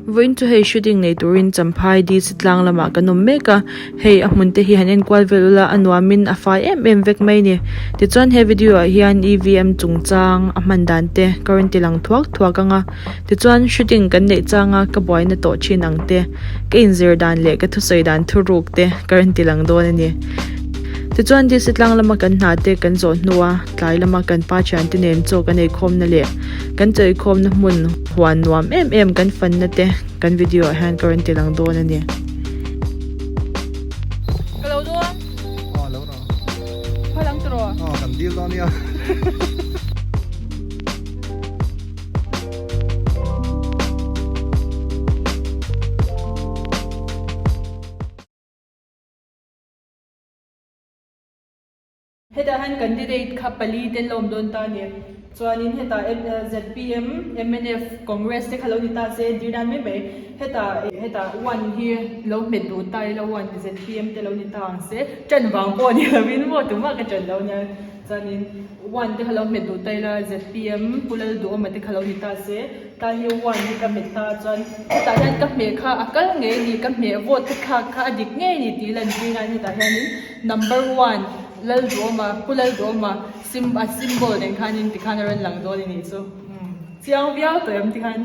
Vawiin chu hei shooting nei turin Champhai DC tlang lamah kan awm mek a, hei a hmun te hi han enkual vel ula a nuamin a fai em em vek mai a ni. Tichuan he video ah hian EVM chungchang a hman dan te ka rawn ti lang thuak thuak ang a, tichuan shooting kan neih changa ka buaina tawh thin ang te, ka inzir dan leh ka thusawi dan thuruk te ka rawn ti lang dawn a ni. Tichuan DC tlang lama kan hna te kan zawh hnua tlai lama kan pa thiante nen chaw kan eikhawmna leh kan chaw eikhawmna hmun huan nuam em em kan fanna te kan video ah hian ka rawn ti lang dawn a ni. Ka lo dawn. Aw lo rawh. Phal ang tawh. Aw kan dil dawn nia. Hetah hian candidate kha pali te an lo awm dawn ta a ni. Chuanin hetah zpm, mnf, Congress te kha lo ni ta se entir nan mai mai. Hetah hetah one hi lo hmet duh ta ila one zpm te lo ni ta ang se. Ṭan vang pawh a ni lovin maw tumah ka ṭan lo nia. Chuanin one te kha lo hmet duh ta ila zpm Pu Lalduhawma te kha lo ni ta se. Tlai hi one hi ka hmet ta chuan hetah hian ka hmeh kha a kal ngei a ni ka hmeh vote ka thlak kha a dik ngei a ni tih lan zing a hetah hianin number one Lalduhawma Pu Lalduhawma sim a symbol nen khanin tikhan a rawn lang dawn a nih chu chiang viau tawh em tikhan.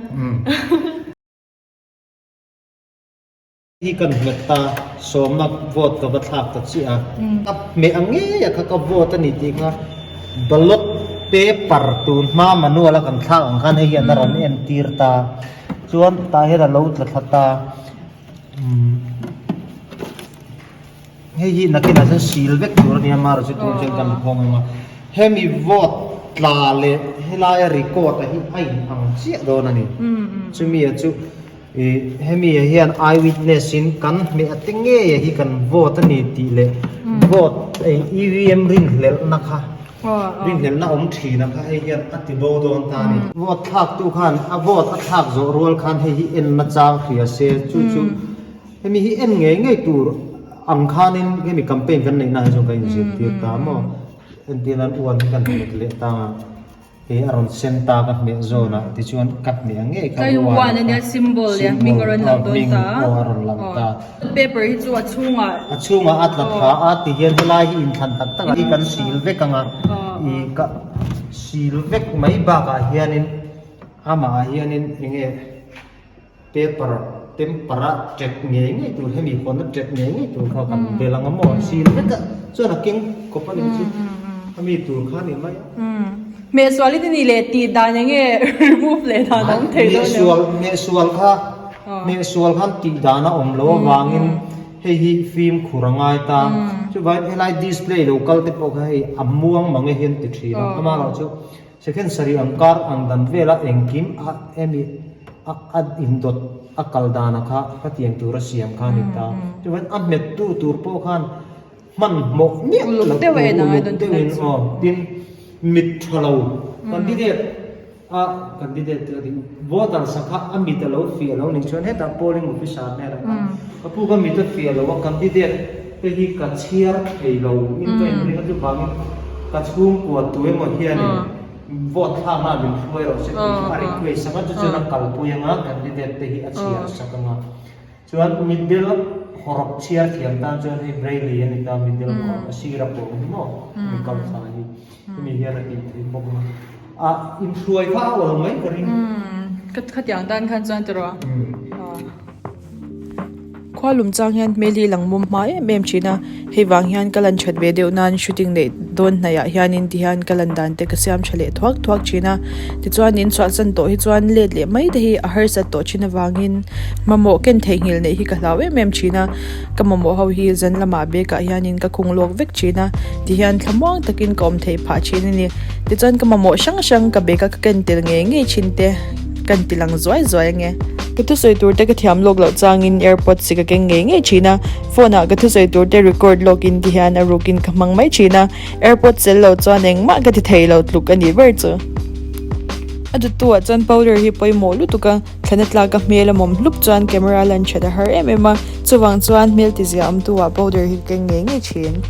Hi kan hmet ta sawmna vote ka va thlak ta chiah a, ka hmeh ang ngei a kha ka vote a ni tih kha ballot paper tun hma manual a kan thlak ang khan hei hian a rawn entir ta chuan tah hian a lo tla thla ta umm hei hi nakinah chuan sil vek tur a nia amaherawhchu chu tun chuan kan hawng ang a hemi vote tla leh helaia record a hi a in ang chiah dawn a ni chumi ah chu. Ih hemi ah hian eye witness in kan hmeh a te ngei a hi kan vote a ni tih leh vote eng EVM rinhlelhna kha rinhlelhna awm thin a kha hei hian a ti bo dawn ta a ni. Vote thlak tu khan a vote a thlak zawh rual khan hei hi en na chang hria se chu chu hemi hi en ngei ngei tur ang khanin hemi campaign kan neih na hi chuan kan inzirtir ta maw entir nan uan hi kan hmet leh ta ang a. He a rawn sen ta ka hmeh zawn ah tichuan ka hmeh ang ngei kha Kai uan a nia symbol leh hming a rawn lang dawn ta hming pawh a rawn lang ta. Paper hi chu a chhungah a chhungah a tla thla a ti hian helai hi inthlan tak tak ah hi kan sil vek ang a ih ka sil vek mai bakah hianin amah ah hianin eng nge paper temper a ṭet ngei ngei tur hemi hawn a ṭet ngei ngei tur kha kan bel ang a maw sil vek a chuan a keng kawp a nih chu a mi tur kha a ni mai a. Hmehsual in ni leh tih dan eng nge remove leh dan a awm thei dawn em? Hmehsual hmehsual kha hmehsual khan tih dan a awm lo avangin hei hi fimkhur a ngai ta chuvangin helai display lo kal te pawh kha hei a muang mang e hian ti thin a amaherawhchu Second sarih ang kar ang dan vela engkim a emi a a indawt a kal dana kha khatiang tura siam kha a ni ta. Chuan a hmettu tur pawh khan hmanhmawh miah loh tur uluk deuhin aw tin mit tha lo candidate a candidate te ka ti voter sa kha a mit a lo fiah lo nih chuan hetah polling officer hnenah khan ka pu ka mit a fiah lo a candidate te hi ka chhiar thei lo in ka inring a chuvangin ka chhungkua tu emaw hianin vote thlakna ah min hruai rawh se tih chu a request ang a chu chuan a kalpui ang a candidate te hi a chhiar sak ang a chuan mitdel hawrawp chhiar thiam tan chuan hei Braille a ni ta mitdel hawrawp a sir a pawh hi maw mi kal thla hi hemi hian a tih theih bawk ang a inhruai kha a awl mai ka ring. Khatiang tan khan chuan tiraw? Khua lum chang hian hmel hi lang mum hma em em thin a, hei vang hian ka lan that ve deuh nan shooting neih dawn hnaih ah hianin ti hian ka lan dan te ka siam tha leh thuak thuak thin a, tichuan in chhuah chan tawh hi chuan let leh mai te hi a harsat tawh thin avangin mamawh ken theihnghilh neih hi ka hlau em em thin a, ka mamawh ho hi zan lamah bag ah hianin ka khung lawk vek thin a, ti hian thlamuang takin ka awm theih phah thin a ni, tichuan ka mamawh hrang hrang ka bag a ka ken tel ngei ngei thin te. Kan ti lang zuai zuai ange. Ka thusawi tur te ka thiam lawk loh changin airpods hi ka keng ngei ngei thin a, phone ah ka thusawi tur te record lawk in ti hian a ruk in ka hmang mai thin a, airpods tel lo chuan engmah ka ti thei lo tluk a nih ber chu. A dawttu ah chuan powder hi pawimawh lutuk a, thlana tlak a hmel a mawm hlup chuan camera lan that a har em em a, chuvang chuan hmel ti zia awm tu ah powder hi ka keng ngei ngei thin.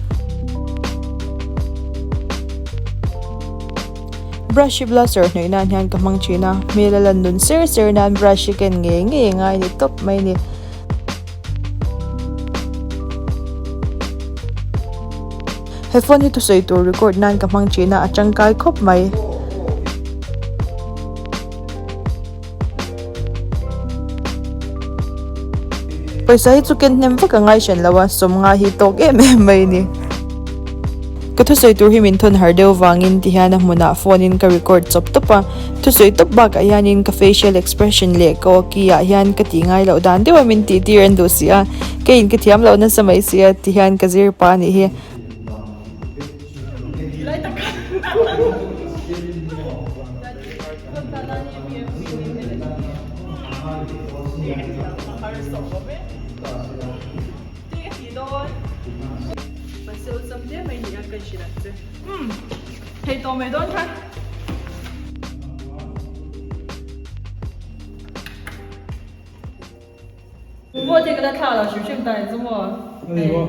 Brush hi blusher hnawih nan hian ka hmang thin a, hmel a lan nun ser ser nan brush hi ken ngei ngei a ngai ni tawp mai a ni. He phone hi thusawi tur record nan ka hmang thin a, a tangkai khawp mai. Pawisa hi chu ken hnem vak a ngai hran lo a, sawmnga hi tawk em em mai a ni. Ka thusawi tur hi min thawn har deuh vangin ti hian a hmunah phone in ka record chawp tawp a, thusawi tawp bakah hianin ka facial expression leh ka aw ki ah hian ka tih ngai loh dan deuh a min tih tir an duh si a, keiin ka thiam loh nasa mai si a ti hian ka zir pah a nih hi. Maw te ka la thla lo hrim hrim ta chu maw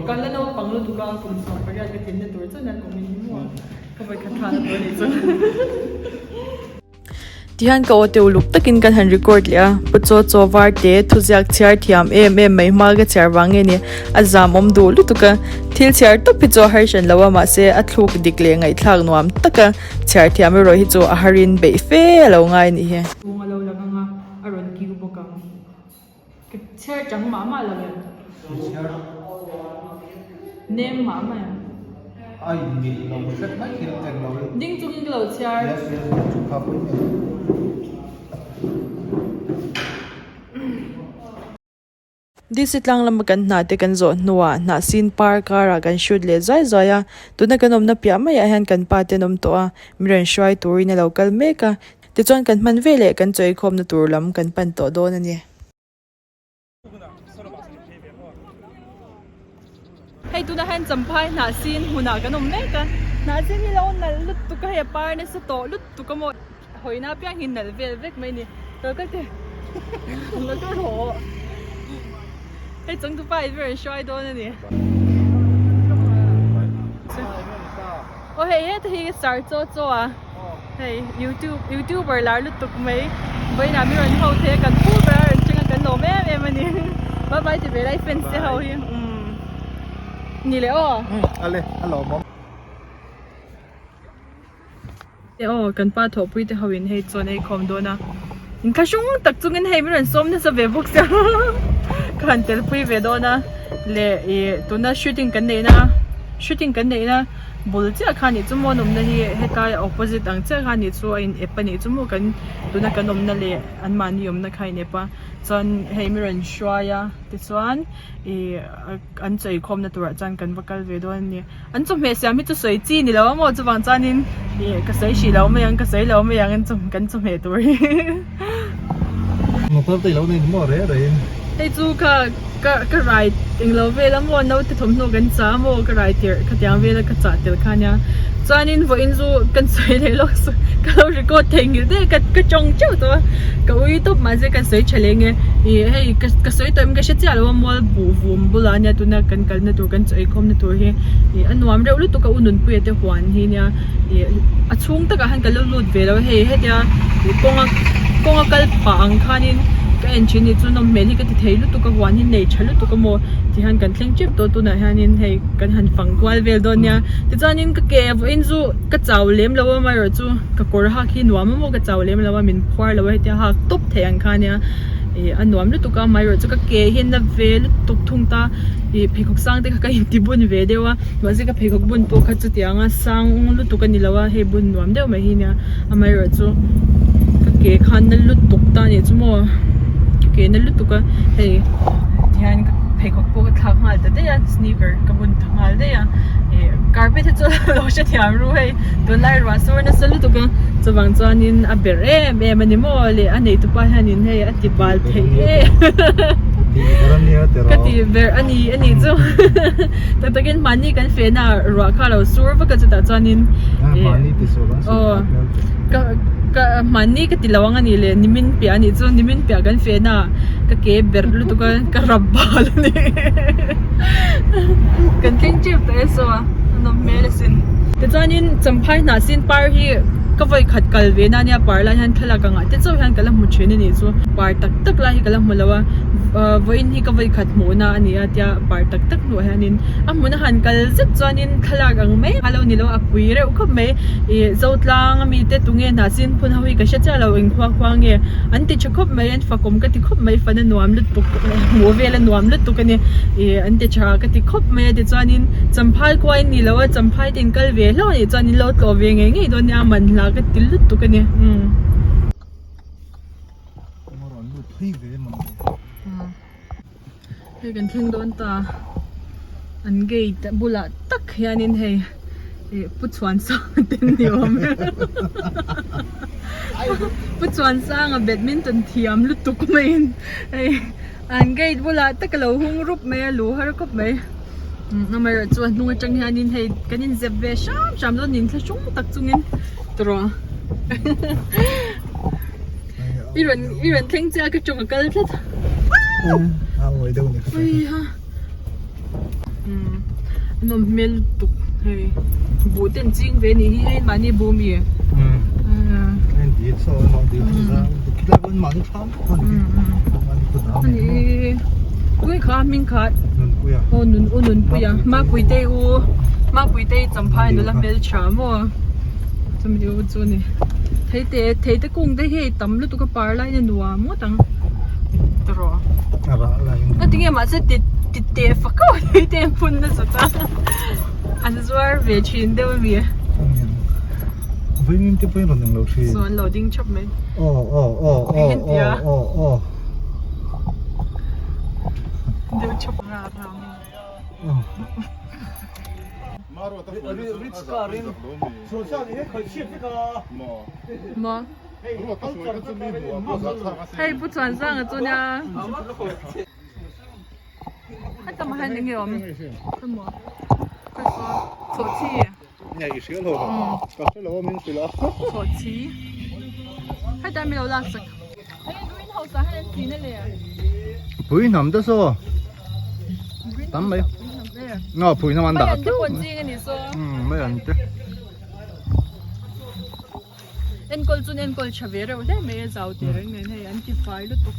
kan la naupang lutuk a kum 18 ka tlinna tur chuan a kum in hi maw ka vawikhat thla na tur a nih chu. Tihian ka aw te uluk takin kan han record leh a, Pu Chaw Chaw var te thuziak chhiar thiam em em mai hma ka chhiar vang nge ni a zam awm duh lutuk a, thil chhiar tawp hi chu a har hran lo a mahse a thluk dik leh ngaihthlak nuam taka chhiar thiam erawh hi chu a harin beih fe a lo ngai a nih hi. Chhung a lo lang ang a, a rawn kiu bawk ang. Ka chhiar chang mah mah lo em? Nem mah mah em? A inmil lo hret mai khi eng lo in. Ding chungin ka lo chhiar. Yes yes ding chung kha pawhin eng. DC tlang lama kan hna te kan zawh hnuah hnah sin par karah kan shoot leh zuai zuai a, tuna kan awmna piah maiah hian kan pa te an awm tawh a, mi rawn hruai turin a lo kal mek a, Tichuan kan hman veleh kan chawi khawmna tur lam kan pan tawh dawn a ni. Hei tunah hian Champhai hnah sin hmunah kan awm mek a, hnah sin hi lo nalh lutuk a, hei a par nasa tawh lutuk a maw, hawina apiang hi nalh vel vek mai a ni. Kal kal teh, lo kal rawh, hei changtupa in ber an hruai dawn a ni. Aw hei heta hi sar chaw chaw a. Hei youtube youtuber lar lutuk mai vawiinah mi rawn ho thei a kan pu ber a rawn teng a kan lawm em em a ni bye bye ti ve lai fans te ho hi umm ni le aw ale a lawmawm e aw kan pa thawhpui te ho in hei chuan ei khawm dawn a inthlahrung tak chungin hei min rawn sawm nasa ve bawk sia ka han tel pui ve dawn a leh ih tuna shooting kan neihna shooting kan neihna. Bul chiah kha nih chu maw an awmna hi hetlai opposite ang chiah kha nih chu a in ep a nih chu maw kan tuna kan awmna leh an mahni awmna kha a in ep a chuan hei mi rawn hruai a tichuan ih an chawi khawmna turah chuan kan va kal ve dawn a ni an chawhmeh siam hi chu sawi chi ni lo a maw chuvang chuanin ih ka sawi hrih lo mai ang ka sawi lo mai ang kan chawhmeh tur hi. Motor te i lo nei ni maw reh reh in. Hei chu ka ka ka rai englo vel a maw naute thawmhnaw kan chah a maw ka rai tirh khatiang vel a ka chah tel kha nia chuanin vawiin chu kan sawi leh lawk saw ka lo record thei ngil daih a ka ka tawng teuh tawh a ka ui tawp mahse kan sawi tha leh nge ih hei ka ka sawi tawh em ka hre chiah lo a mual buh vum bulah ania tuna kan kalna tur kan chaw eikhawm na tur hi ih a nuam reuh lutuk a u nunpuia te huan hi nia ih a chhung takah khan ka lo lut ve lo a hei hetia ih kawnga kawnga kal pah ang khanin ka en thin ni chu nawm hmel hi ka ti thei lutuk a huan hi nei tha lutuk a maw ti hian kan thleng tep tawh tunah hianin hei kan han fang kual vel dawn nia tichuanin ka ke vawiin chu ka chau lem lo a amaherawhchu ka kawr hak hi nuam a maw ka chau lem lo a min phuar lo a hetia hak tawp theih ang kha nia ih a nuam lutuk a amaherawhchu ka ke hi na ve lutuk thung ta ih pheikhawk sang te kha ka inti bun ve deuh a. Mahse ka pheikhawk bun pawh kha chutianga sang lutuk a ni lo a, hei bun nuam deuh mai hi nia amaherawhchu ka ke khan na lutuk ta a nih chu maw ka ke na lutuk a hei tihian ka pheikhawk pawh ka thlak nghal ta daih a sneaker ka bun ta nghal daih a ih carpet hi chu lo hrethiam ru hei tunlai ruah sur nasa lutuk a chuvang chuanin a berh em em a ni maw le a neitupa hianin hei a ti bal theih em ka ti berh a ni a nih chu. Tak takin mahni kan fehna ruah kha lo sur vak a chutah chuanin aw ka ka mahni ka ti lo ang a nih leh nimin piah a nih chu nimin piah kan fehna ka ke berh lutuk a ka rap bal a ni kan thleng tep tawh e saw a nawm hmel asin tichuanin champhai hnah sin par hi. Ka vawi khat kal ve na nia par lai hian thlalak ang ah te chauh hian ka la hmu thin a nih chu par tak tak lai hi ka la hmu lo a ahh vawiin hi ka vawi khat hmuh na a ni a tia par tak tak hnuah hianin a hmun a han kal zet chuanin thlalak ang mai a lo ni lo a pui reuh khawp mai ih Zotlang ami te tunge hna chin phun ho hi ka hre chiah lo eng khua khua nge an ti tha khawp mai an fakawm ka ti khawp mai fan a nuam lutuk hmuh vel a nuam lutuk a ni ih an ti tha ka ti khawp mai a tichuanin Champhai khua in ni lo a Champhai te in kal ve hlauh a nih chuan in lo tlawh ve ngei ngei dawn nia man hla ka ti lutuk a ni umm. Hei kan thleng dawn ta an gate bulah tak hianin hei ih Pu Chhuansanga te ni awm e Pu Chhuansanga badminton thiam lutuk maiin hei an gate bulah tak a lo hung rup mai a lu har khawp mai amaherawh chu a hnung atang hianin hei kan inzep ve hram hram dawn niin thlahrung tak chungin tawrh I rawn i rawn thleng chiah ka tawng a kal tlat. A ngawi deuh ni kha. Ui ha. Um a nawm hmel lutuk hei. Buh te an ching ve nih hi hei mahni bu mi. Um. Hei dil saw emaw dil chu zau khilai pawh mahni thlam pawh ani. Mahni kut a. Ani tui kha hming kha. Nunpuia. Aw nun u Nunpuia. Mapuitei u Mapuitei Champhai nula hmel tha maw. Chumi u chu ni. Theite theite kung te hi hei tam lutuk a par laiin a nuam ngawt ang tawrh a rah laiin a tinge mahse ti ti teh fak a theite an phun nasat a an zuar ve thin deuh ami Vaimim te pawhin rawn englo thin saw an lo ding thap mai aw aw aw aw aw aw aw deuh thap ra ra Maw Hei Pu Chuansanga chu nia A tam hian eng nge awm Emaw Chhawhchhi Chhawhchhi Heta mi lo lak sak Hei green house ah hian an chin a le Pui hnam te saw Tam mai Nga pui hnam an dah Mai an te pawh an ching a ni saw Mai an te Enkawl chu an enkawl tha ve reuh hle mai a zau teh reng nen hei an ti fai lutuk.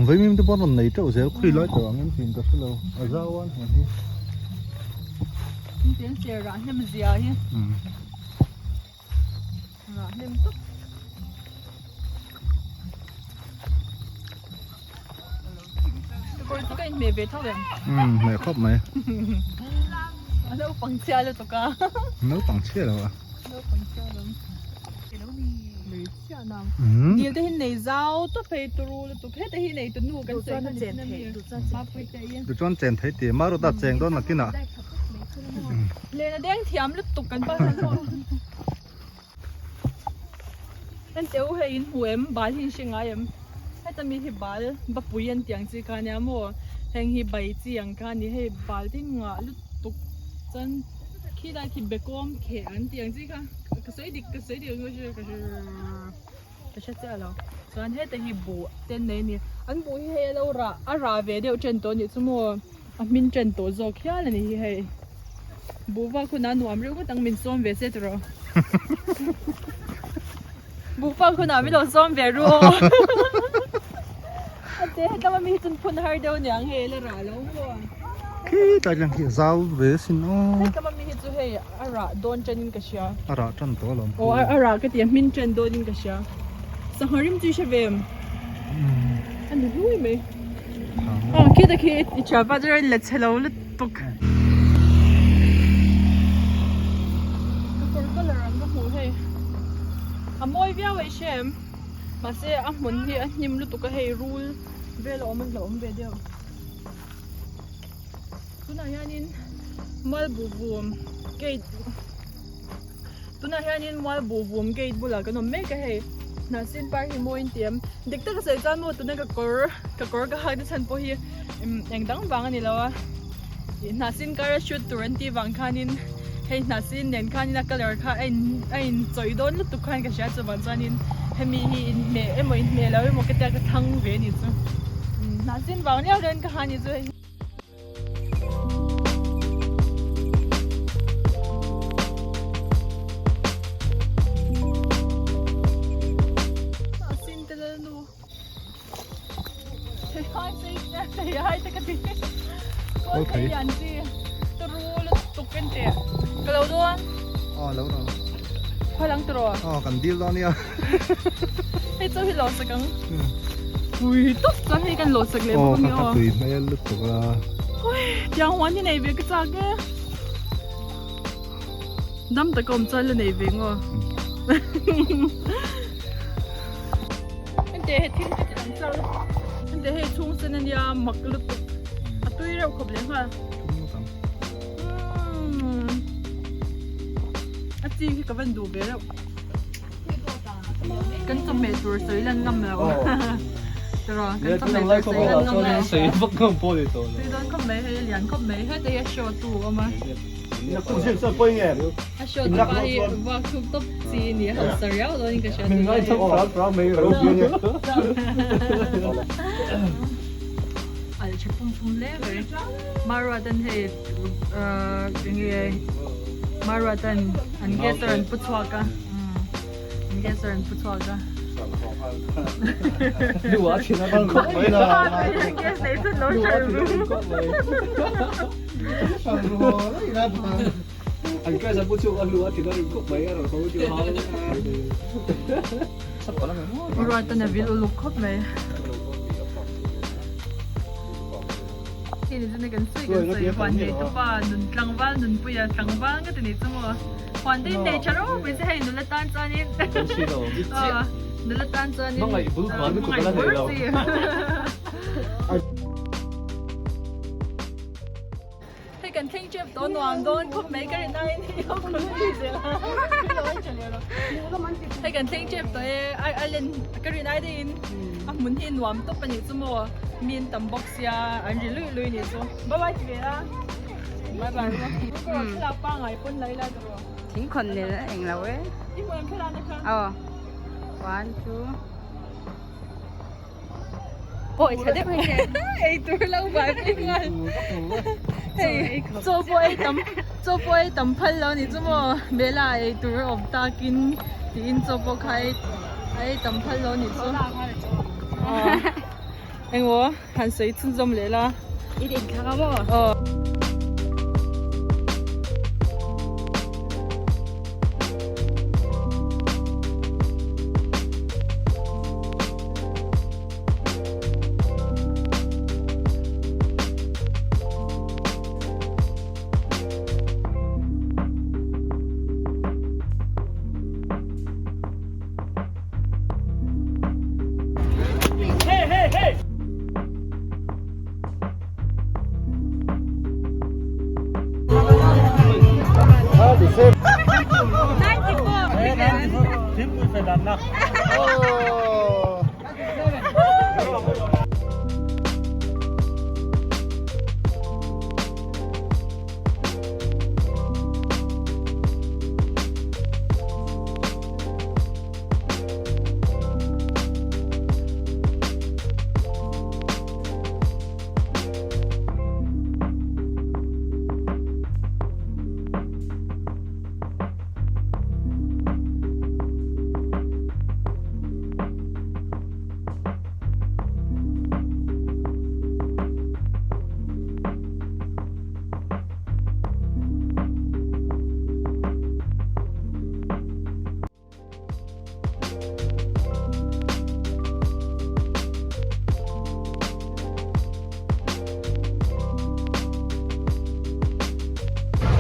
Vaimim te pawh an rawn nei teuh zel khui lai tawh ang em thin ka hrelo a zau a hmun hi. Tin tiang ser rah hnem zia hi. Rah hnem tawp. Kawr chu ka inhmeh ve tho em? Umm hmeh khawp mai. A naupang chhia lutuk a. Naupang chhia lo a. Naupang chhia lo. Nei chhia nang. Dil te hi nei zau tawp hei turu lutuk heta hi nei tu nu kan sawi kha ni chin ami. Mapui te hi. Tu chuan chen thei ti maruta cheng dawn nakinah. Len a deng thiam lutuk kan pa khan pawh. En teh u hei in hmu em bal hi in hre ngai em heta mi hi bal bapui an tih ang chi kha ania maw heng hi bai chi ang kha ani hei bal te hi ngah lutuk chuan khilai khi bekawm kheh an tih ang chi kha ka sawi dik ka sawi dik ang ka hre ka hre chiah lo chuan heta hi buh te an nei a ni an buh hi hei a lo rah a rah ve deuh ṭan tawh a nih chu maw. A hmin ṭan tawh zawk hial a ni hi hei. Buh vak hunah nuam reuh ngawt ang min sawm ve se tiraw. Buh vak hunah min lo sawm ve ru aw. A te hetlama mi hi chun phun har deuh aniang hei la rah lo maw. Khi tlai tlang khi a zau ve sin aw. Hetlama mi hi chu hei a rah dawn ṭanin ka hria. A rah ṭan tawh alawm. Aw a rah ka ti a hmin ṭan dawnin ka hria. Sangha rim chu i hre ve em? A ni hlui mai. Aw khita khi i thian pa chu la chhe lo lutuk. Ka kawr colour ang ka hmuh hei. A mawi viau a i hre em? Mahse a hmun hi a hnim lutuk a hei rul vel a awm a hlauhawm ve deuh. Tunah hianin Mualbuvum gate Tunah hianin Mualbuvum gate bulah kan awm mek a hei Hnahsin par hi mawi in ti em dik taka sawi chuan maw tuna ka kawr ka kawr ka hak te chhan pawh hi eng dang vang a ni lo a ih Hnahsin kara shoot tur an tih vang khanin hei Hnahsin nen khanin a colour kha a in a in chawih dawn lutuk khan ka hria chuvang chuanin hemi hi inhmeh emaw inhmeh lo emaw ka tia ka thlang ve a ni chu Hnahsin vang liau liauin ka ha a ni chu hei. Thei sei thei ai te ka ti. Kawl thei lian chi turu lutuk en teh. Ka lo dawn. Aw lo rawh. Phal ang tiraw? Aw kan dil dawn nia. Hei chu hi lawh sak ang. Pui tawp chuan hei kan lawh sak leh bawk a mi aw. Aw ka tui hmel lutuk a. Ui tiang huan hi nei ve ka chak e. Dam taka awm chuan la nei ve ngaw. Hente he thil te ti lang char hente hei chhung sen ania mak lutuk a tui reuh khawp leh nghal a chi hi ka van duh ve reuh kan chawhmeh tur sawi lan ngam lo tiraw kan chawhmeh tur sawi lan ngam lo tui dawn khawp mai hei a lian khawp mai heta hi a show tu a awm a. A show tu pa hi vuak thuk tawp chi a ni a hausa riau dawnin ka hria Alh tha pum pum hle mai Maruatan hei ahh enge Maruatan an gas a rawn pu chhuak a an gas a rawn pu chhuak a Gas nei chhun lo hre ru. Ruatan a vil uluk khawp mai. Hei ni chuan kan sawi kan sawi huan nei tawpa nun tlangval nunpuia tlangval nga ti nei chu maw huan te in nei tha ropui se hei nula tan chuanin nula tan chuanin hmangaih bur chi. Hei kan thleng tep tawh nuam dawn khawp mai ka rin aiin hei ho khawlh a ni zel a hei kan thleng tep tawh e a len ka rin ai deuhin a hmun hi nuam tawp a nih chu maw mi an tam bawk sia an ri luih luih a nih chu bye bye ti ve la bye bye thlalak pangai pawn la ila tawh rawh thingkhawn nen a eng lo e i hmu em thlalak na kha aw one two Awi tha deuh ei tur lo vai phei nghal hei chaw pawh ei tam chaw pawh ei tam phal lo ni chu maw Bella ei tur a awm takin tiin chaw pawh kha ei a ei tam phal lo ni chu engmaw han sawi chhunzawm leh la i inthlak a maw aw.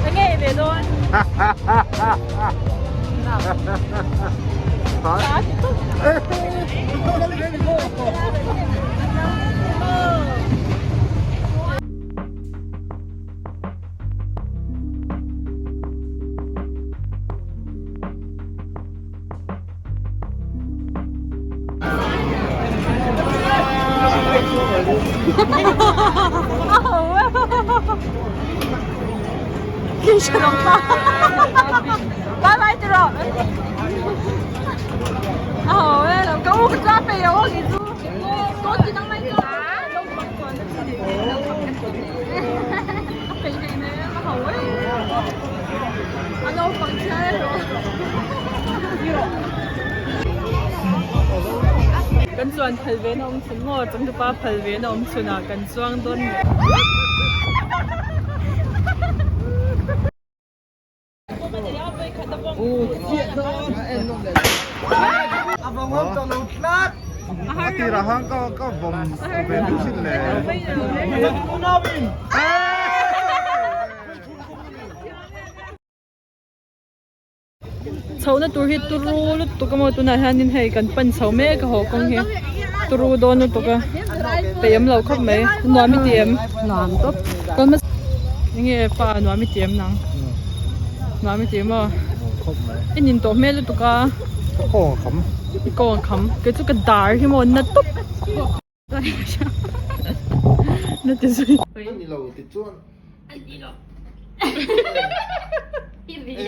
Ka ngei ve dawn. Bye bye ti rawh. A ho e lo ka u ka tla pe lo a ki chu. Ko ti nang mai ka. A pe nei ne a ho e. A naupang chhiar e rawh. Kan chuan phal ve na awm chhun maw? Changtupa phal ve na awm chhun ah kan chuang dawn maw? Chhohna tur hi turu lutuk a maw tunah hianin hei kan pan chho mek a haw kawng hi turu dawn lutuk a peih awm lo khawp mai nuam i ti em nuam tawp enge pa nuam i ti em nang nuam i ti em aw i nin tawh hmel lutuk a ka kawng a kham i kawng a kham kei chu ka dar hi maw na tawp na ti zui ani lo ti chuan ani lo